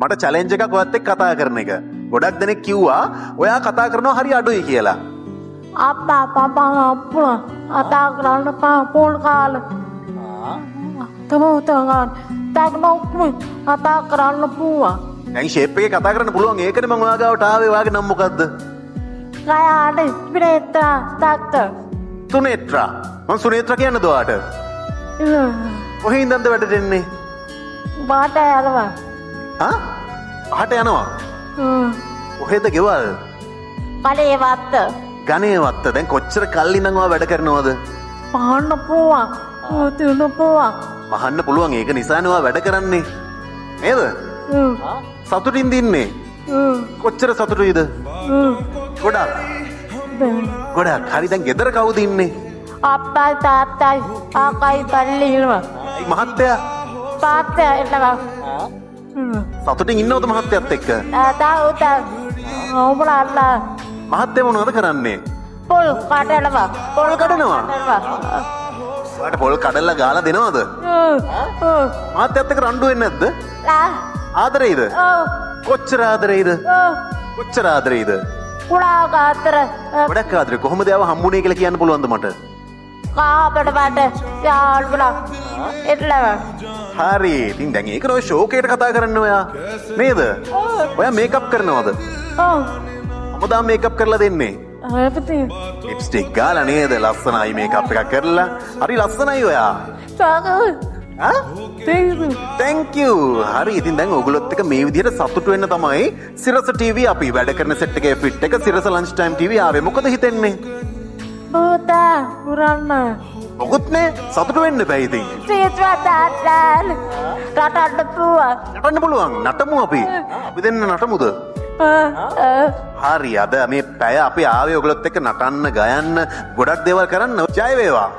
මට චැලෙන්ජ් එකක් ඔයත් එක්ක කතා කරන එක. ගොඩක් දෙනෙක් කිව්වා ඔයා කතා කරනවා හරි අඩුයි කියලා. අප්පා පපා අප්පා කතා කරන්න පා පොල් කාල. තම උතංගන් තක්නොක්ම කතා කරන්න පුළුවන්. දැන් ෂේප් එකේ කතා කරන්න පුළුවන්. ඒකනේ මං ඔයා ගාවට ආවේ. ඔයාගේ නම මොකද්ද? කයාට ස්පිරේතා තාක්ත. සුනේත්‍රා. මං සුනේත්‍රා කියන්නද ඔයාට? කොහේ ඉඳන්ද වැඩට එන්නේ? බාට යනවා. ආ? අහට යනවා. කොහෙද ගෙවල්? කලේ වත්ත. ගණේ වත්ත. දැන් කොච්චර කල් ඉඳන් ඔයා වැඩ කරනවද? පහන්න පුළුවන්. තුන පුළුවන්. මහන්න පුළුවන්. ඒක නිසානේ ඔයා වැඩ කරන්නේ. නේද? සතුටින් දින්නේ. කොච්චර සතුටුයිද? ගොඩක්. ගොඩක්. හරි, දැන් ගෙදර කවුද ඉන්නේ? අප්පා තාත්තයි ආකයි පල්ලි ඉන්නවා. ඒ මහත්තයා? තාත්තයා ඉන්නවා. සතුටින් ඉන්නවද මහත්තයත් එක්ක? තා උතා උඹලා මහත්තයා මොනවද කරන්නේ? පොල් කඩනවා. පොල් කඩනවා? ඔයාට පොල් කඩලා ගාලා දෙනවද? ඔව්. මහත්තයත් එක්ක රණ්ඩු වෙන්නේ නැද්ද? ආ. ආදරෙයිද? ඔව්. කොච්චර ආදරෙයිද? ඔව්. කොච්චර ආදරෙයිද? ගොඩාක් ආදර. ගොඩක් ආදරේ. කොහොමද එයාව හම්බුනේ කියලා කියන්න පුළුවන්ද මට? කාපට මට යාළුවා එట్లా. හරි. ඉතින් දැන් ඒක ඔය ෂෝකේට කතා කරන්න ඔයා. නේද? ඔයා මේකප් කරනවද? ඔව්. හැමදාම මේකප් කරලා දෙන්නේ? අපිට ලිප්ස්ටික් ගාලා නේද? ලස්සනයි මේකප් එකක් කරලා. හරි ලස්සනයි ඔයා. ආ? Thank you. හරි, ඉතින් දැන් ඔයගොල්ලොත් එක්ක මේ විදිහට සතුටු වෙන්න තමයි සිරස ටීවී අපි වැඩ කරන සෙට් එකේ ෆිට් එක සිරස ලන්ච් ටයිම් ටීවී ආවේ. මොකද හිතෙන්නේ? පුතා පුරන්න. මොකුත් නෑ. සතුටු වෙන්න බෑ ඉතින්. සීත්වා තාත්තාල් රටන්න පුළුවන්. නටන්න පුළුවන්. නටමු අපි. අපි දෙන්න නටමුද? හරි, අද මේ පැය අපි ආවේ ඔයගොල්ලොත් එක්ක නටන්න, ගයන්න, ගොඩක් දේවල් කරන්න. ජය වේවා.